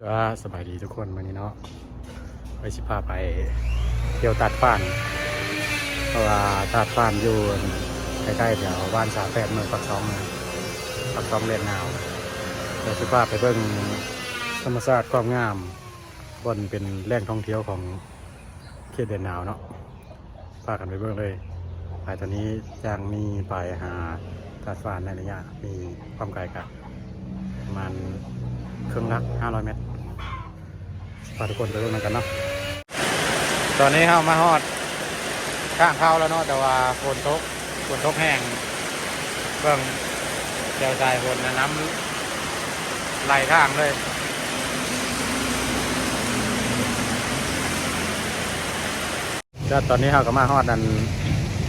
ກໍສະບາຍດີທຸກຄົນ ມື້ນີ້ເນາະ ຂ້ອຍຊິພາໄປທ່ຽວຕາດຟານ ເພາະວ່າຕາດຟານຢູ່ໃກ້ໆແຖວບ້ານສາແປດ ເມືອງປາກຊ່ອງ ປາກຊ່ອງແດນໜາວ. ແລ້ວຊິພາໄປເບິ່ງທຳມະຊາດຄວາມງາມ ບ່ອນເປັນແຫຼ່ງທ່ອງທ່ຽວຂອງເຂດແດນໜາວເນາະ. ພາກັນໄປເບິ່ງເລີຍ. ໄປຕອນນີ້ຈາກນີ້ໄປຫາຕາດຟານໃນໄລຍະມີຄວາມໄກກະປະມານເຄິ່ງຫຼັກ ຫ້າຮ້ອຍແມັດ. ພາທຸກຄົນໄປເບິ່ງນຳກັນເນາະ. ຕອນນີ້ເຮົາມາຮອດທາງເຂົ້າແລ້ວເນາະ ແຕ່ວ່າຝົນຕົກ ຝົນຕົກແຮງ. ເບິ່ງແຖວສາຍຝົນນະ ນ້ຳໄຫຼທາງເລີຍ. ແລ້ວຕອນນີ້ເຮົາກໍມາຮອດອັນ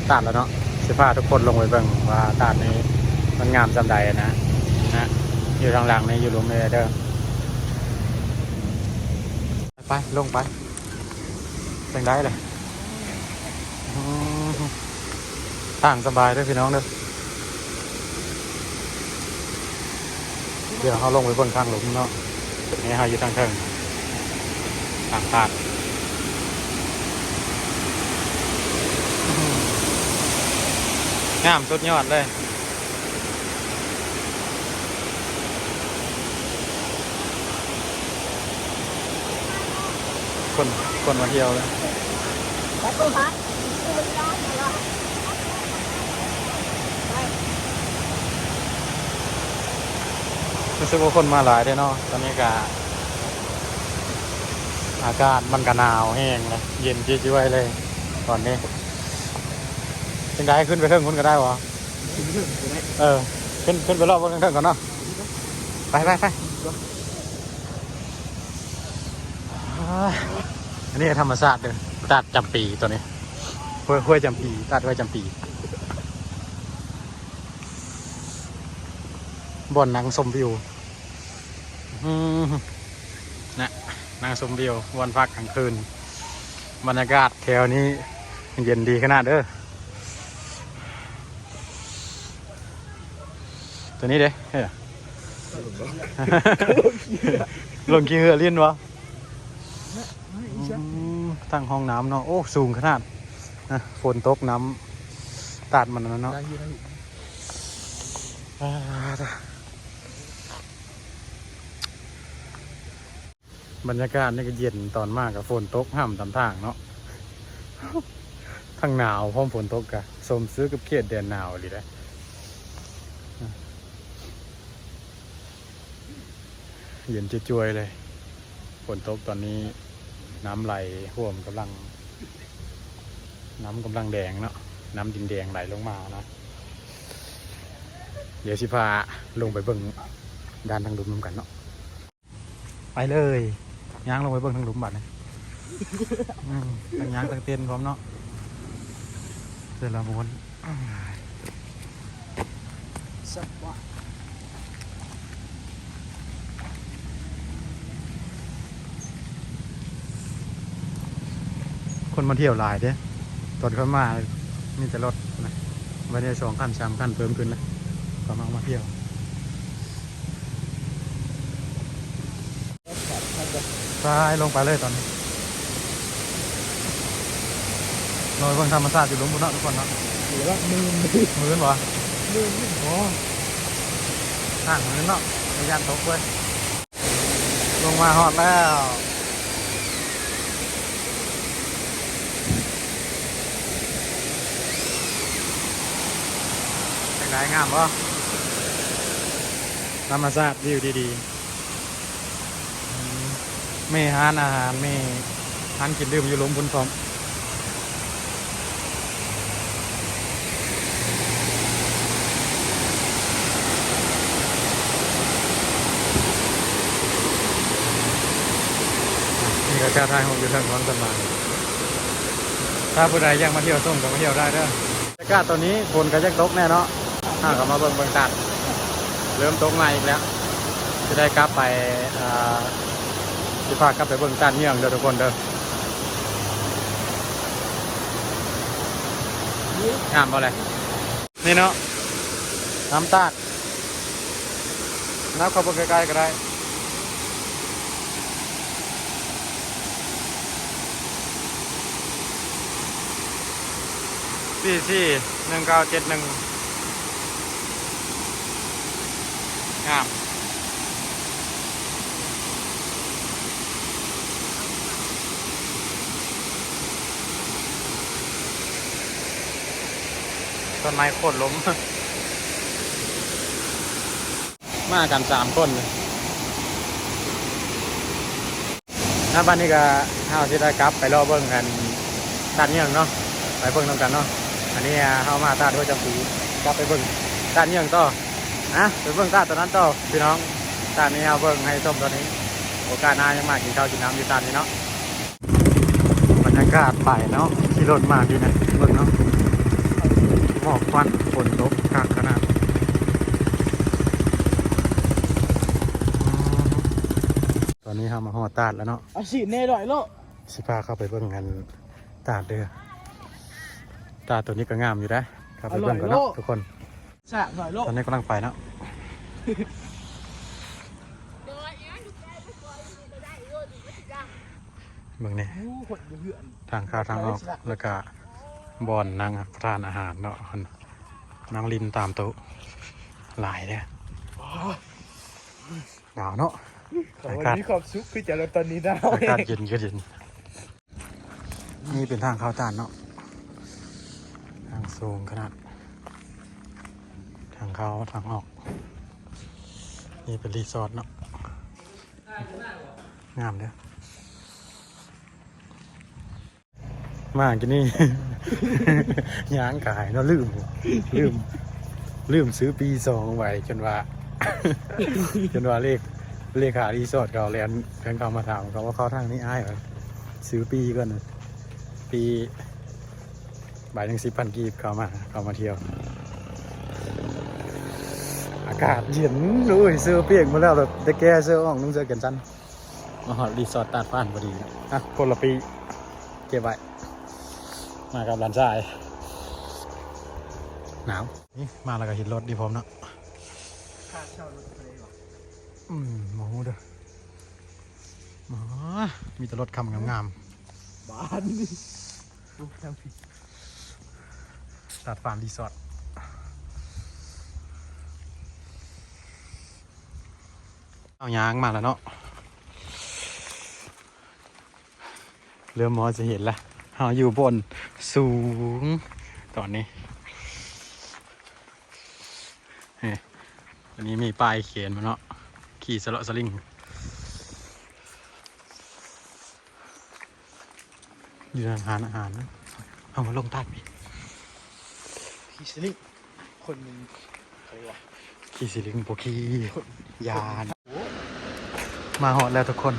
ຕາດແລ້ວເນາະ ຊິພາທຸກຄົນລົງໄປເບິ່ງວ່າຕາດນີ້ມັນງາມສ່ຳໃດນະ ນະ ຢູ່ທາງຫຼັງນີ້ ຢູ່ລຸ່ມນີ້ເດີ. ໄປ ລົງໄປ ຈັ່ງໃດລະ. ອືມ ທາງສະບາຍເດີພີ່ນ້ອງເດີ. ດຽວເຮົາລົງໄປເບິ່ງທາງລຸ່ມເນາະ. ນີ້ເຮົາຢູ່ທາງເທິງ ທາງຜ່ານ ງາມສຸດຍອດເລີຍ. ຄົນ ຄົນມາທ່ຽວເລີຍ. ຮູ້ສຶກວ່າຄົນມາຫຼາຍເດ້ເນາະ. ຕອນນີ້ກະອາກາດມັນກະໜາວແຮງເລີຍ ເຢັນຈວຍໆເລີຍຕອນນີ້. ຈັ່ງໃດ ຂຶ້ນໄປເທິງພຸ້ນກໍໄດ້ບໍ່? ເອີ ຂຶ້ນ ຂຶ້ນໄປລອບເບິ່ງເທິງໆກ່ອນເນາະ. ໄປ ໄປ ໄປ. ອາ ອັນນີ້ທຳມະຊາດເດີ ຕາດຈຳປີຕົວນີ້ ຫ້ວຍ ຫ້ວຍຈຳປີ ຕາດຫ້ວຍຈຳປີ ບ່ອນນັ່ງຊົມວິວ. ອືມ ນະ ນັ່ງຊົມວິວບ່ອນພັກກາງຄືນ. ບັນຍາກາດແຖວນີ້ເຢັນດີຂະໜາດເດີ. ຕົວນີ້ເດ້ ເອີ ລົງຂີ້ເຫື່ອຫຼິ້ນບໍ່? ອືມ ຕັ້ງຫ້ອງນ້ຳເນາະ. ໂອ້ ສູງຂະໜາດນະ ຝົນຕົກນ້ຳຕາດມັນນັ້ນເນາະ. ໄດ້ຢູ່ ໄດ້ຢູ່. ອ່າ ບັນຍາກາດນີ້ກໍເຢັນ ຕອນມາກໍຝົນຕົກຮ່ຳຕາມທາງເນາະ. ທັງໜາວພ້ອມຝົນຕົກ ກໍສົມຊື່ກັບເຂດແດນໜາວອີ່ຫຼີເດ້. ເຢັນຈວຍໆເລີຍ. ຝົນຕົກຕອນນີ້ ນ້ຳໄຫຼຖ້ວມ ກຳລັງ ນ້ຳກຳລັງແດງເນາະ ນ້ຳດິນແດງໄຫຼລົງມານະ. ດຽວຊິພາລົງໄປເບິ່ງດ້ານທາງລຸ່ມນຳກັນເນາະ. ໄປເລີຍ ຍ່າງລົງໄປເບິ່ງທາງລຸ່ມບາດນີ້. ອືມ ທັງຍ່າງທັງເຕັ້ນພ້ອມເນາະ ແຕ່ລະມ່ວນ. ຄົນມາທ່ຽວຫຼາຍເດ້ ຕອນຂ້ອຍມາມີແຕ່ລົດນະ ບັດນີ້ສອງຄັນສາມຄັນເພີ່ມຂຶ້ນນະ ກໍມາ ມາທ່ຽວ. ໄປ ລົງໄປເລີຍຕອນນີ້ ລົງໄປເບິ່ງທຳມະຊາດຢູ່ລຸ່ມພຸ້ນເນາະທຸກຄົນເນາະ. ຫຼືວ່າໝື່ນ ໝື່ນບໍ່? ໝື່ນ. ໂອ້ ທາງໝື່ນເນາະ ຢ້ານຕົກເວີຍ. ລົງມາຮອດແລ້ວ ຈັ່ງໃດ ງາມບໍ່? ທຳມະຊາດ ວິວດີໆ. ອືມ ມີຮ້ານອາຫານ ມີຮ້ານກິນດື່ມຢູ່ລຸ່ມພຸ້ນພ້ອມ. ນີ້ກໍຈະຖ່າຍຮູບຢູ່ເທິງ ຄວາມສະບາຍ. ຖ້າຜູ້ໃດຢາກມາທ່ຽວຊົມກໍມາທ່ຽວໄດ້ເດີ. ອາກາດຕອນນີ້ຝົນກໍຢາກຕົກແນ່ເນາະ ເຮົາກໍມາເບິ່ງເບິ່ງຕາດ ເລີ່ມຕົກມາອີກແລ້ວ. ຊິໄດ້ກັບໄປ ເອີ ຊິພາກັບໄປເບິ່ງຕາດເຫຍື້ອງເດີທຸກຄົນເດີ. ງາມບໍ່ແລະ? ນີ້ເນາະ ນ້ຳຕາດ ນັບເຂົ້າເບິ່ງໃກ້ໆກໍໄດ້. ຊີຊີ ໜຶ່ງເກົ້າເຈັດໜຶ່ງ ງາມ. ຕົ້ນໄມ້ໂຄ່ນລົ້ມ. ມາກັນສາມຄົນ. ອ່າ ບັດນີ້ກໍເຮົາຊິໄດ້ກັບໄປລໍເບິ່ງອັນຕາດເຫຍື່ອງເນາະ, ໄປເບິ່ງນຳກັນເນາະ. ອັນນີ້ເຮົາມາຕາດຫ້ວຍຈຳປີ ກັບໄປເບິ່ງຕາດເຫຍື່ອງຕໍ່. ອ່ະ ໄປເບິ່ງຕາດຕົວນັ້ນຕໍ່ພີ່ນ້ອງ. ຕາດນີ້ເຮົາເບິ່ງໃຫ້ຊົມຕອນນີ້, ໂອກາດໜ້າຍັງມາກິນເຂົ້າກິນນ້ຳຢູ່ຕາດນີ້ເນາະ. ບັນຍາກາດໄປເນາະ, ຂີ່ລົດມາທີ່ນີ້ ເບິ່ງເນາະ, ໝອກຄວັນ ຝົນຕົກຄັກຂະໜາດ. ຕອນນີ້ເຮົາມາຮອດຕາດແລ້ວເນາະ, ອາຊີບແນ່ ຮ້ອຍໂລ. ຊິພາເຂົ້າໄປເບິ່ງອັນຕາດເດີ້. ຕາດຕົວນີ້ກໍງາມຢູ່ເດ້, ເຂົ້າໄປເບິ່ງກ່ອນເນາະທຸກຄົນ. ສາກ ຮ້ອຍໂລ. ຕອນນີ້ກຳລັງໄປເນາະ. ເບິ່ງນີ້ ໂອ້ ຄົນຢູ່ເຮືອນ ທາງເຂົ້າທາງອອກ, ແລ້ວກະບ່ອນນັ່ງຮັບປະທານອາຫານເນາະ, ນັ່ງຫຼິ້ນຕາມໂຕະຫຼາຍເດ້. ໂອ້ຍ ໜາວເນາະ. ອາກາດ ມີຄວາມສຸກຄືຈັ່ງຕອນນີ້ໜາວ. ອາກາດເຢັນກໍເຢັນ. ນີ້ເປັນທາງເຂົ້າຕາດເນາະ, ທາງສູງຂະໜາດ, ທາງເຂົ້າທາງອອກ. ນີ້ເປັນຣີສອດເນາະ, ງາມເດີ້. ມາກິນນີ້ ຍ່າງກາຍເນາະ, ລືມ ລືມ ລືມຊື້ປີຊອງໄວ້ ຈົນວ່າ ຈົນວ່າເລກ ເລຂາຣີສອດເຂົາແລ່ນ ແລ່ນເຂົ້າມາຖາມເຂົາວ່າ ເຂົ້າທາງນີ້ອ້າຍ ວ່າຊື້ປີກ່ອນ, ປີ ໃບໜຶ່ງສິບພັນກີບ. ເຂົ້າມາ ເຂົ້າມາທ່ຽວ ອາກາດເຢັນ. ໂອ້ຍ ເສື້ອປຽກໝົດແລ້ວ, ແຕ່ແກ່ເສື້ອອອກ ນຸ່ງເສື້ອແຂນສັ້ນ. ມາຮອດຣີສອດຕາດຝານພໍດີ. ອ່ະ ຄົນລະປີ ເກັບໄວ້ ມາກັບຫຼານຊາຍ. ໜາວ. ນີ້ມາແລ້ວກໍເຫັນລົດນີ້ພ້ອມເນາະ. ຄ່າເຊົ່າລົດເທົ່າໃດຫວະ? ອືມ ບໍ່ຮູ້ເດີ້. ອໍ ມີແຕ່ລົດຄຳງາມໆ ບາດນີ້. ໂອ້ ທາງຜິດ. ຕາດຝານຣີສອດ. ເຮົາຍ່າງມາແລ້ວເນາະ, ເລີ່ມພໍຈະເຫັນລະ. ເຮົາຢູ່ບ່ອນສູງຕອນນີ້. ນີ້ ອັນນີ້ມີປ້າຍຂຽນມາເນາະ, ຂີ່ສະເລາະສະລິງ. ຢູ່ຮ້ານອາຫານ ເຮົາມາລົງຕາດພີ້. ຂີ່ສະລິງ ຄົນໜຶ່ງ ໃຜວະ? ຂີ່ສະລິງບໍ່ຂີ່ ຄົນ ຢ້ານ. ໂອ້ ມາຮອດແລ້ວທຸກຄົນ.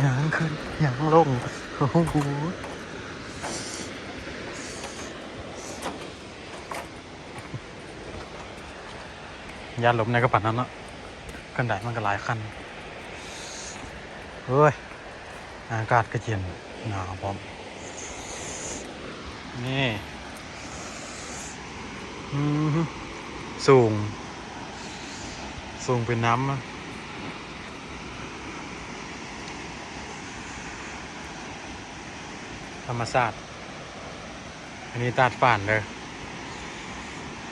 ຍ່າງຂຶ້ນຍ່າງລົງ. ໂອ້ໂຫ. ຢ້ານລົມໃນກະປານນັ້ນເນາະ, ຄັນໄດມັນກໍຫຼາຍຂັ້ນ. ໂອ້ຍ ອາກາດກໍເຢັນ ໜາວພ້ອມ. ນີ້ ອືມ ສູງ ສູງເປັນນ້ຳ ທຳມະຊາດ. ອັນນີ້ຕາດຝານເດີ້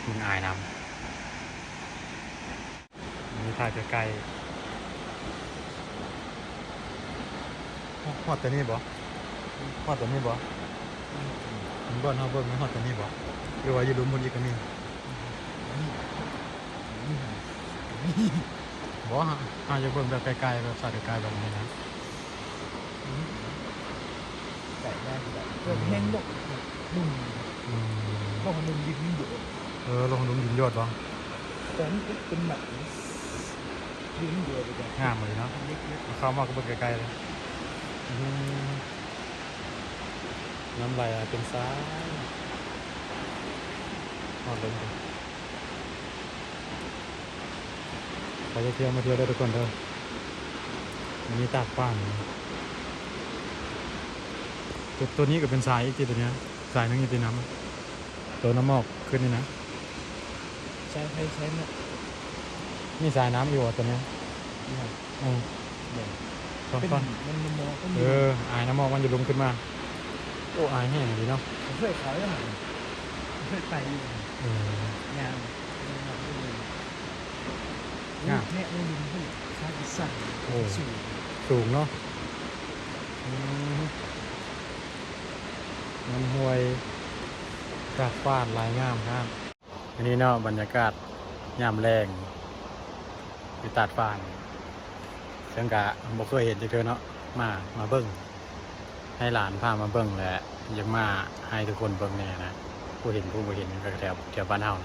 ມັນອາຍນ້ຳ. ອັນນີ້ຖ່າຍໃກ້ໆ. ຮອດ ຮອດແຕ່ນີ້ບໍ່? ຮອດແຕ່ນີ້ບໍ່? ມັນບ່ອນເຮົາເບິ່ງ ຮອດແຕ່ນີ້ບໍ່? ຫຼືວ່າຢູ່ລຸ່ມພຸ້ນອີກກໍມີ? ບໍ່ ເຮົາຢາກເບິ່ງແບບໃກ້ໆ ແບບສາຍໃກ້ໆ ແບບນີ້ນະ. ອືມ ໄກໄດ້ ໄດ້ ເພື່ອແຫ້ງລົງ ລຸ່ມ ອືມ ລົງລຸ່ມດິນມັນໂຍດ. ເອີ ລົງລຸ່ມດິນໂຍດບໍ່? ແຕ່ມັນເປັນໝັກ ດິນມັນໂຍດ. ງາມເລີຍເນາະ ເລັກໆ ເຂົ້າມາກໍເບິ່ງໃກ້ໆເລີຍ. ອືມ ນ້ຳໄຫຼເປັນສາຍ ຮອດລົງ. ໃຜຈະທ່ຽວມາທ່ຽວໄດ້ທຸກຄົນເດີ້. ມັນມີຕາດຝານ ຕົວ ຕົວນີ້ກໍເປັນສາຍອີກຕິ ຕົວນີ້ ສາຍໜຶ່ງຢູ່ຕິນ້ຳ ຕົວນ້ຳໝອກຂຶ້ນນີ້ນະ. ສາຍໃຜ? ສາຍນະ ມີສາຍນ້ຳຢູ່ບໍ່ຕົວນີ້? ເອີ ເປັນ ມັນນ້ຳໝອກ ເອີ ອາຍນ້ຳໝອກມັນຈະລົງຂຶ້ນມາ. ໂອ້ ອາຍແຮງອີ່ຫຼີເນາະ. ເຄີຍຂາຍແລ້ວຫັ້ນ ເຄີຍໄປຢູ່. ເອີ ງາມ ງາມ ງາມ. ແນະ ໂອ້ ລຸ່ມພຸ້ນ ຊາກສັນ ໂອ້ ສູງ ສູງເນາະ. ອືມ ນ້ຳຫ້ວຍຕາດຟານ ຫຼາຍງາມຂະໜາດ. ອັນນີ້ເນາະ ບັນຍາກາດຍາມແລງຢູ່ຕາດຟານ ເຊິ່ງກະບໍ່ເຄີຍເຫັນຈັກເທື່ອເນາະ. ມາ ມາເບິ່ງ ໃຫ້ຫຼານພາມາເບິ່ງ ແລະ ຢາກມາໃຫ້ທຸກຄົນເບິ່ງແດ່ນະ ຜູ້ເຫັນຜູ້ບໍ່ເຫັນ ກະແຖວ ແຖວບ້ານເຮົາ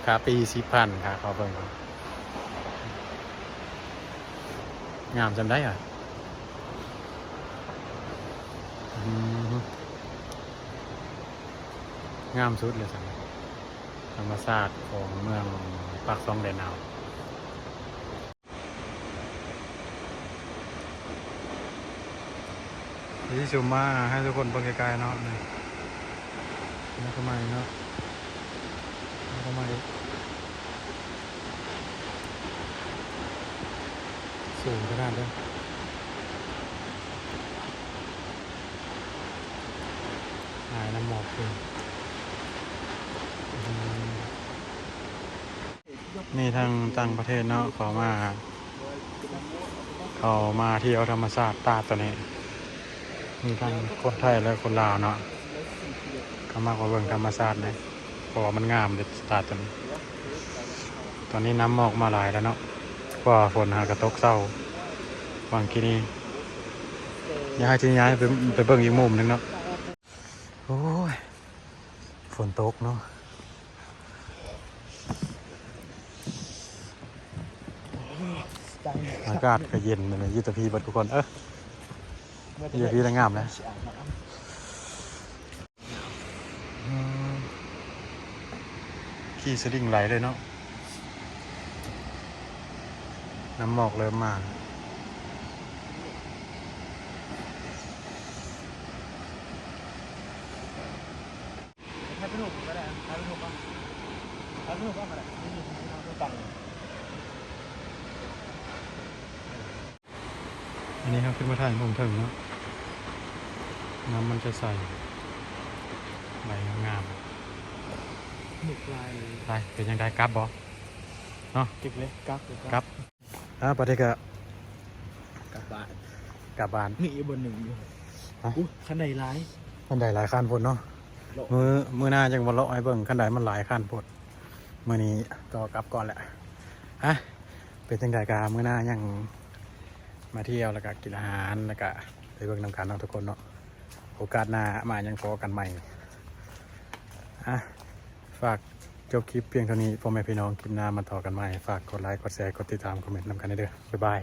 ຄ່າຟຣີສິບພັນ ຄ່າເຂົ້າເບິ່ງ. ງາມສ່ຳໃດຫວາ? ອືມ ງາມສຸດເລີຍຊັ້ນ ທຳມະຊາດຂອງເມືອງປາກຊ່ອງແດນນາວ. ຊິຊູມມາໃຫ້ທຸກຄົນເບິ່ງໃກ້ໆເນາະ ນີ້ ມາເຂົ້າມາອີກເນາະ ມາເຂົ້າມາອີກ ສູງຂະໜາດເດີ ຫາຍນ້ຳໝອກຂຶ້ນ. ອືມ ມີທັງຕ່າງປະເທດເນາະ ເຂົ້າມາ ເຂົ້າມາທ່ຽວທຳມະຊາດຕາດໂຕນີ້ ມີທັງຄົນໄທ ແລະ ຄົນລາວເນາະ ເຂົ້າມາເບິ່ງທຳມະຊາດເດ້ ເພາະວ່າມັນງາມເດ້ຕາດໂຕນີ້. ຕອນນີ້ນ້ຳໝອກມາຫຼາຍແລ້ວເນາະ ເພາະວ່າຝົນຫາກະຕົກເຊົາຫວ່າງກີ້ນີ້. ດຽວເຮົາຊິຍ້າຍໄປ ໄປເບິ່ງອີກມຸມໜຶ່ງເນາະ. ໂອ້ຍ ຝົນຕົກເນາະ ອາກາດກະເຢັນ ຢູ່ແຕ່ພີ້ເບິດທຸກຄົນ ເອີ ຢູ່ພີ້ລະງາມແຫຼະ. ອືມ ຂີ່ສະລິງໄຫຼເລີຍເນາະ ນ້ຳໝອກເລີ່ມມາ. ອັນນີ້ເຮົາຂຶ້ນມາຖ່າຍມຸມເທິງເນາະ ນ້ຳມັນຈະໃສ ໄຫຼງາມໆ. ໝຶກລາຍເລີຍ ໄປ ເປັນຈັ່ງໃດ ກັບບໍ່ເນາະ? ເກັບເລີຍ ກັບ ກັບ ອ່າ ປາເທກະ ກັບບ້ານ ກັບບ້ານ. ມີອີກບ່ອນໜຶ່ງຢູ່ ຮະ? ອຸ້ຍ ຄັນໄດຫຼາຍ ຄັນໄດຫຼາຍ ຄານໂພດເນາະ. ມື້ ມື້ໜ້າຈັ່ງມາເລາະໃຫ້ເບິ່ງ ຄັນໄດມັນຫຼາຍ ຄານໂພດ. ມື້ນີ້ກໍກັບກ່ອນແຫຼະ. ຮະ? ເປັນຈັ່ງໃດກະມື້ໜ້າຍັງມາທ່ຽວ ແລ້ວກະກິນອາຫານ ແລ້ວກະໄປເບິ່ງນຳກັນເນາະທຸກຄົນເນາະ. ໂອກາດໜ້າມາຍັງພໍ້ກັນໃໝ່. ອ່ະ ຝາກຈົບຄລິບພຽງເທົ່ານີ້ ພໍ່ແມ່ພີ່ນ້ອງ. ຄລິບໜ້າມາຕໍ່ກັນໃໝ່. ຝາກກົດໄລ ກົດແຊ ກົດຕິດຕາມ ຄອມເມັນນຳກັນເດີ. ບາຍບາຍ.